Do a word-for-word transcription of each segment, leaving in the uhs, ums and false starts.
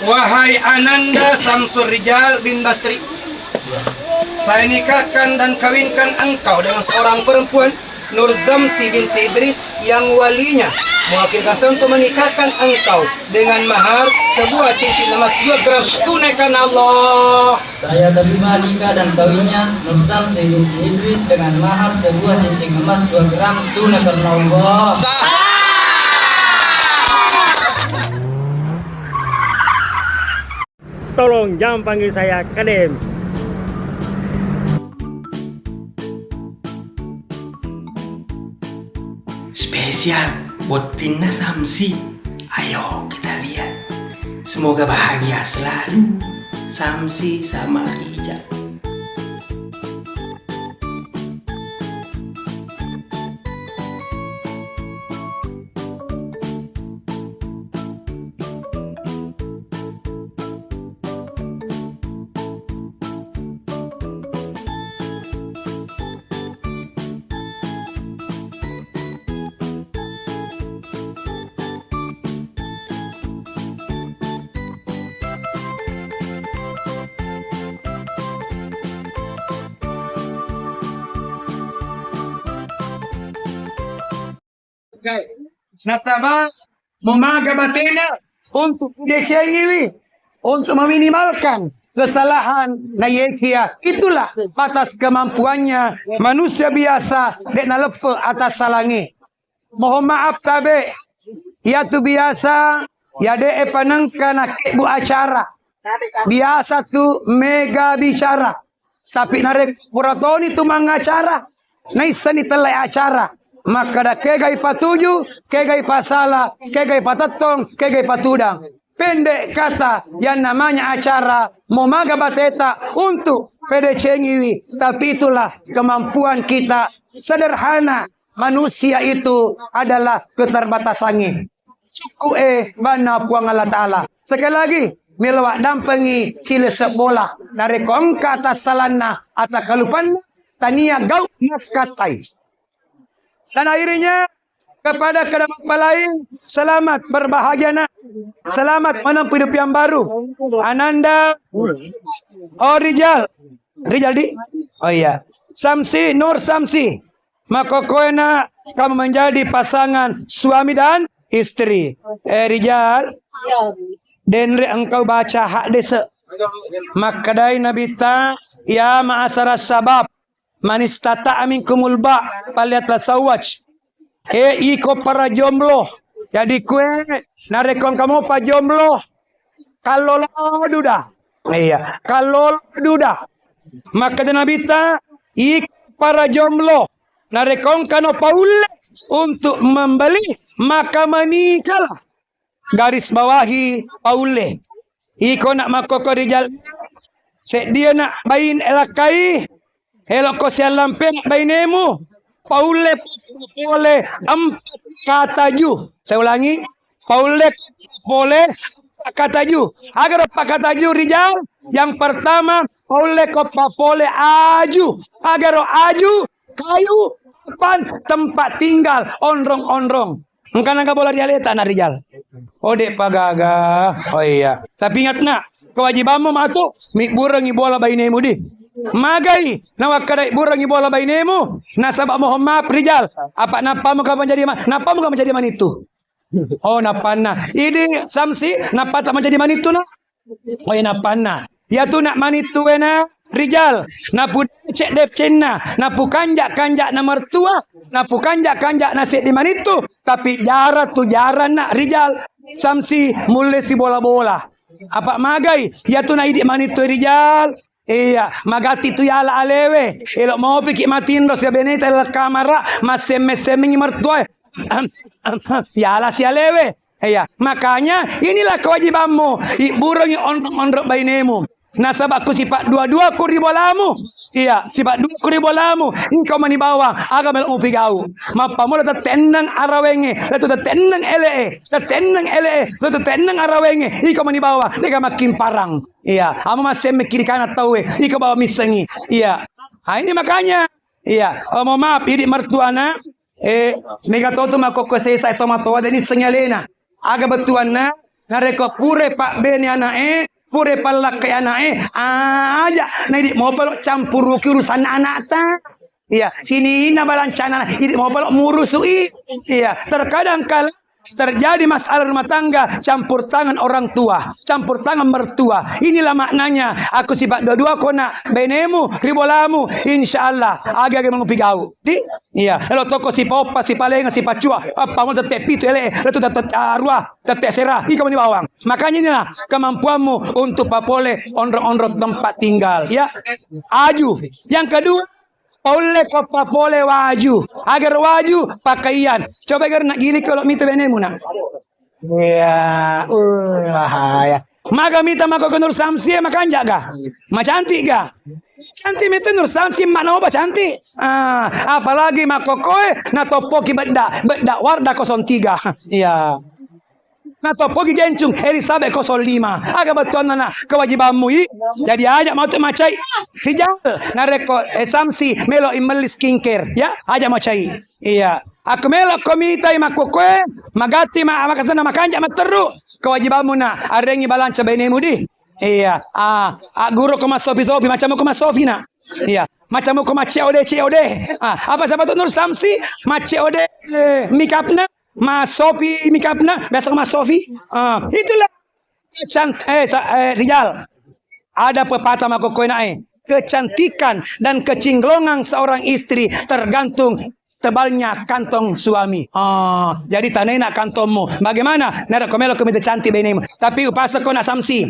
Wahai Ananda Samsur Rijal bin Basri, saya nikahkan dan kawinkan engkau dengan seorang perempuan, Nur Zamsi binti Idris, yang walinya mewakilkan saya untuk menikahkan engkau dengan mahar sebuah cincin emas dua gram tunai karena Allah. Saya terima nikah dan kawinnya Nur Samsi binti Idris dengan mahar sebuah cincin emas dua gram tunai karena Allah. Sah. Tolong jangan panggil saya Kadem. Spesial bottinna Samsi. Ayo kita lihat. Semoga bahagia selalu Samsi sama Ija. Nasaba memaga batena untuk decengiwi, untuk meminimalkan kesalahan nayekia. Itulah batas kemampuannya manusia biasa, dek naleppe atas salange. Mohon maaf tabe, iyatu biasa ya dek panengka nakebbu acara. Biasa tu mega bicara. Tapi narekko pura toni tu mangacara, naissani tellai acara. Makkada kegai patuju, kegai pasala, kegai patettong, kegai patudang. Pendek kata, yang namanya acara, mau maga bateta untuk pedecengiwi. Tapi itulah kemampuan kita sederhana. Manusia itu adalah keterbatasannya. Cukku e banna Puang Allah Ta'ala. Sekali lagi, melo waddampengi silesek bola. Narekko engka atassalanna, atakalupanna, tania gau makkatai. Dan akhirnya, kepada kedua mempelai, selamat berbahagia nak. Selamat menempuh hidup yang baru. Ananda, oh Rijal. Rijal di? Oh iya. Samsi, Nur Samsi. Makkokkoe nak kamu menjadi pasangan suami dan istri. Eh, Rijal, denre engkau baca hadis. Makkedai Nabitta, ya ma'asyara sabab, man istata'a minkumul ba, falyatazawwaj. Eh, iko para jomblo. Jadi kue, narekko engka mopa jomblo, kallolo duda. Iya, kallolo duda. Makkeda Nabitta, iko para jomblo, narekko engkano paulle untuk membeli, maka menikahlah. Garis bawahi paulle. Iko nak makkoko Rijal, seddie nak baine lakkai, elokko siallampe nak bainemu, paulle pole empat kata ju. Saya ulangi, paulle pole empat kata ju. Agaro empat kata ju, Rijal? Yang pertama, paulle ko papole aju. Agaro aju, kayu, papan, tempat tinggal, onrong-onrong. Engka naga bola ri aleta na Rijal. Oh, dek pagaga. Oh iya. Tapi ingat nak, kewajibammu matu mibburengi bola bainemu di. Magai nawakkada ibburengi bola bainemu. Nasaba mohon maaf Rijal. Apa nappamu ka menjadi ma-, nappamu ka menjadi manitu? Oh, nappanna. Idi Samsi, nappa tak menjadi manitu nak? Oe nappanna. Iyatu nak manittu wena Rijal, napu cedde cenna, napu kanja-kanja na mertua, napu kanja-kanja na seddi manittu, tapi jarang tu jarang nak Rijal. Samsi mulle si bola-bola. Apa magai? Iyatu na idi manittu Rijal. Iya, magatti tu yala alewe. Elo mopiki matinro sia beneta lela kamara, massemme-semmengi mertua. Yala si alewe. Iya, makanya inilah kewajibanmu, ibburengi onrong-onrong bainemu. Nasaba ku sifat dua-dua ku ri bolamu. Iya, sifat dua ku ri bolamu. Engkau mani bawang, aga melo mupigau. Mappamola tette enneng arawenge, letu tette enneng elee, tette enneng elee, letu tette enneng arawenge. Engkau mani bawang, dega makkimparang. Iya, amo massemme kiri kanan tauwe, iko bawa missengi. Iya. Ah, ini makanya. Iya, oh, mohon maaf, idi mertuana, eh, mega to tu makkokko sesa to matoa, jadi sengi alena. Aga bettuanna, Narekko pura pabbene ana'e, pura pallakkai ana'e, aja na idi mopa lo campuruki urusanna ana'ta. Iya, sininna balancana idi mopa lo murusui. Iya, terkadang kala terjadi masalah rumah tangga, campur tangan orang tua, campur tangan mertua. Inilah maknanya, aku sifat dua-dua ko nak benemu, ri bolamu, insya Allah, aga-aga mau pigau. Di, iya, lo toko sipoppa, sipalenga, sipacua, apa mau tette pitu ele, lo tu tette arua, tette sera, iko mani bawang. Makanya inilah kemampuanmu untuk papole onro-onro tempat tinggal, ya. Aju. Yang kedua, paulle ko papole waju. Agar waju pakaian. Coba agar nak gilik kalau mita benemu nak. Iya, uh, bahaya. Maga mita mako ke Nur Samsi, makanja ga? Macantik ga? Cantik mita Nur Samsi, mak noba cantik. Ah, apalagi mako koe, na topoki bedda, bedda Wardah kosong tiga. Iya. Na topoki Gencung Elizabeth kosong lima. Aga bettuanna na kewajibanmu i. Jadi aja mau tu macai. Rijal, narekko eh, Samsi melo imelli skincare, ya, aja macai. Iya. Aku melo ko mitai makkukkue, magatti ma makasana makanja matteru. Kewajibanmu na arengi balanca benemu di. Iya. Ah, ah guru ko masopi-sopi, macam ko masopi na. Iya. Macam ko macce ode, ce ode. Ah, apa siapa tu Nur Samsi? Macce ode eh, makeup na. Mas Sofi makeup na, biasa Mas Sofi. Ah, itulah. Kecant eh, sa- eh Rijal. Ada pepatah mako koe nae. Kecantikan dan kecingglongan seorang istri tergantung tebalnya kantong suami. Ah, jadi tanai nak kantongmu. Bagaimana? Nara komelo kami cantik benemu. Tapi upasa ko nak Samsi.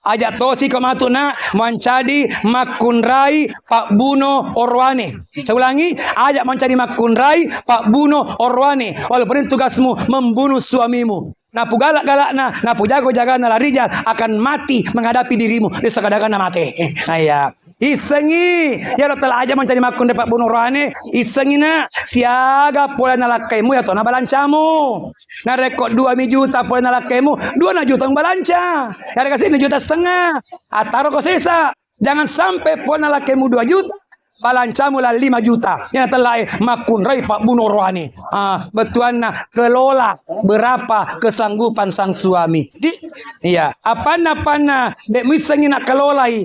Aja tosi ko matu nak mancadi makkunrai pabbuno oroane. Saya ulangi, aja mancadi makkunrai pabbuno oroane. Walaupun itu tugasmu membunuh suamimu. Napugala-galakna, napujago-jagana la Rijal akan mati menghadapi dirimu. Desa kadang-kadang mate. Nah, iya. Issengi, ya lo tala aja mancadi makkunrai pabbuno oroane. Issengi nak, siaga pole nalakkaimu ya tona balancamu. Narekko dua mi juta pole nalakkaimu, dua na juta balanca. Harga sini juta setengah. Ataro ko sesa. Jangan sampai pole nalakkaimu dua juta, balancamu la lima juta. Yang telah eh, makkunrai pabbuno oroane. Ah, betuanna kelola berapa kesanggupan sang suami. Di, iya, apanna-panna, dek missengi nak kelolai.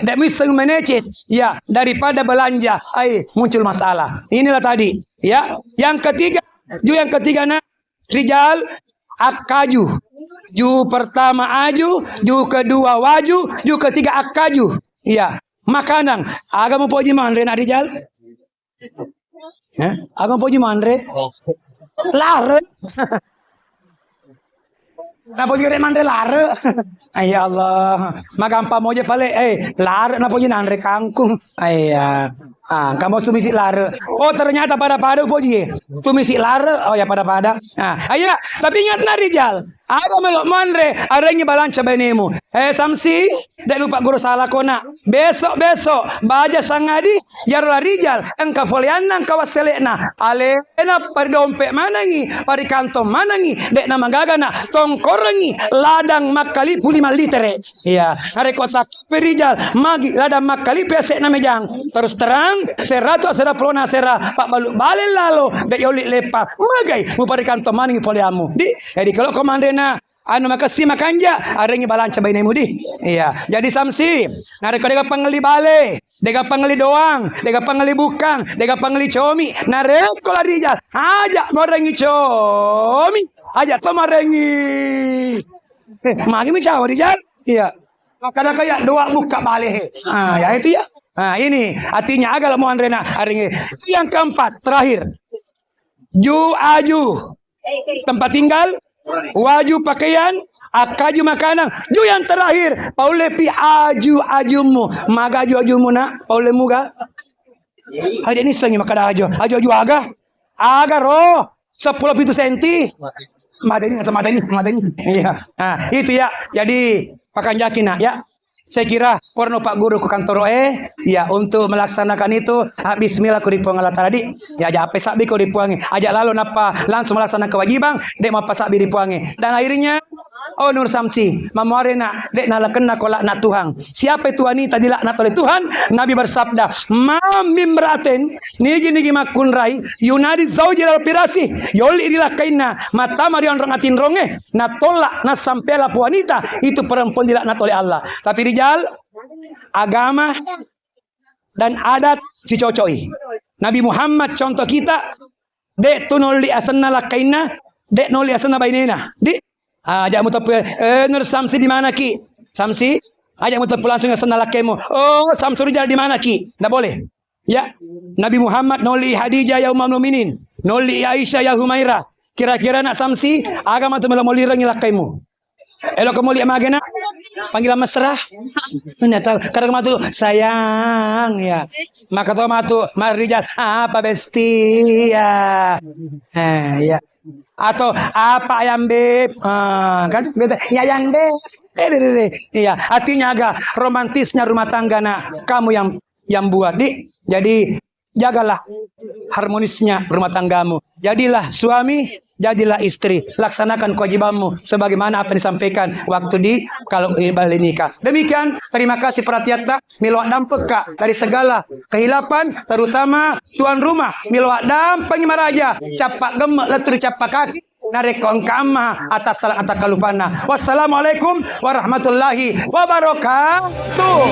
Dek missengi manage. Ya, daripada belanja, ai muncul masalah. Inilah tadi. Ya, yang ketiga, ju yang ketiga nak Rijal, akkaju. Ju pertama aju, ju kedua waju, ju ketiga akkaju. Iya. Makanang. Aga mupoji manre nak Rijal? Eh? Aga mupoji manre? Lare. Napoji re manre lare. Ya Allah, magampang moja pale. Eh, lare napoji nanre kangkung. Iya. Ah, kamu tumisi lare. Oh, ternyata pada-pada upoji. Tumisi lare. Oh ya pada-pada. Ah, ayo, tapi ingat nak Rijal. Aga melo manre, arengi balanca benemu. Eh, Samsi, dek lupa guru salah kona. Besok-besok, baja sangadi, yaro la Rijal, engka foleanna, engka wasselekna. Alena pari dompet manengi, pari kantong manengi, dek namagaga na tongkorengi ladang makkalipu lima litere. Iya, narekko takkappe Rijal, magi ladang makkalipu asekna mejang. Terus terang, seratu asera pulona asera, pabbalu bale lalo, dek yoli leppa, magai mupari kantong manengi foleammu. Di, jadi kalau komanrena, anu makessi makanja, arengi balanca bainemu di. Iya, jadi Samsi, narekko dega pangelli bale, dega pangelli doang, dega pangelli bukkang, dega pangelli comi, narekko la Rijal, aja morengi comi, aja to marengi. Eh, magi mi cawa Rijal? Iya. Maka ada kayak doa buka bale. Ah, ya itu ya. Nah, ini artinya aga la muanrena arengi. Itu yang keempat, terakhir. Ju aju. Tempat tinggal, waju pakaian, akkaju makanang. Ju yang terakhir, paulle pi aju-ajummu. Maga aju-ajummu nak, paulle muga. Ada ni sengi makkada aju. Aju-aju aga. Aga ro, seppulo pitu senti. Mateni, mateni, mateni. Iya. Nah, itu ya. Jadi, pakanjaki nak ya. Saya kira porno Pak Guru ku kantoro eh, ya untuk melaksanakan itu, ah, bismillah ku ri Puang Allah Taala di. Ya aja apa sabbi ku ri Puang, aja lalu napa langsung melaksanakan kewajiban, dek mapa sabbi ri Puang. Dan akhirnya Oh Nur Samsi, mamuarena de' nalakenna ko laknat Tuhan. Siapa itu wanita dilaknat oleh Tuhan? Nabi bersabda, "Ma min imra'atin," nigi-nigi makkunrai, "yunadi zauji lal firasi," yolli ri lakkainna, mattama ri onrong atinrongnge, natolak, nasampela pu wanita, itu perempuan dilaknat oleh Allah. Tapi rijal, agama, dan adat sicocoi. Nabi Muhammad contoh kita, de' tu nolli asenna lakkainna, de' nolli asenna bainena. Di, ah, ajak muteppu, eh, Nur Samsi di mana ki? Samsi, ajak muteppu langsung asenna lakkaimu. Oh, Samsu Rijal di mana ki? Ndak boleh. Ya, Nabi Muhammad nolli Khadijah ya Ummul Mukminin, nolli Aisyah ya Humaira. Kira-kira nak Samsi, aga matu melo molirengi lakkaimu? Elo ko moli magena? Panggilan mesra? Nda tau. Kadang matu sayang ya. Maka to matu marijal apa bestie ya. Eh, ya. Atau apa ayam beb? Ah, kan? Beda. Ya yang beb. Eh, deh, deh, deh. Iya, artinya aga romantisnya rumah tangga nak kamu yang yang buat di. Jadi jagalah harmonisnya rumah tanggamu. Jadilah suami, jadilah istri. Laksanakan kewajibanmu sebagaimana apa yang disampaikan waktu di kalau eh, bali nikah. Demikian, terima kasih perhatiatta. Melo addampekka dari segala kehilapan, terutama tuan rumah. Melo addampengi maraja, cappa gemme lettu ri cappa kaki. Narekko engka amma atas salah atas kalupanna. Wassalamualaikum warahmatullahi wabarakatuh.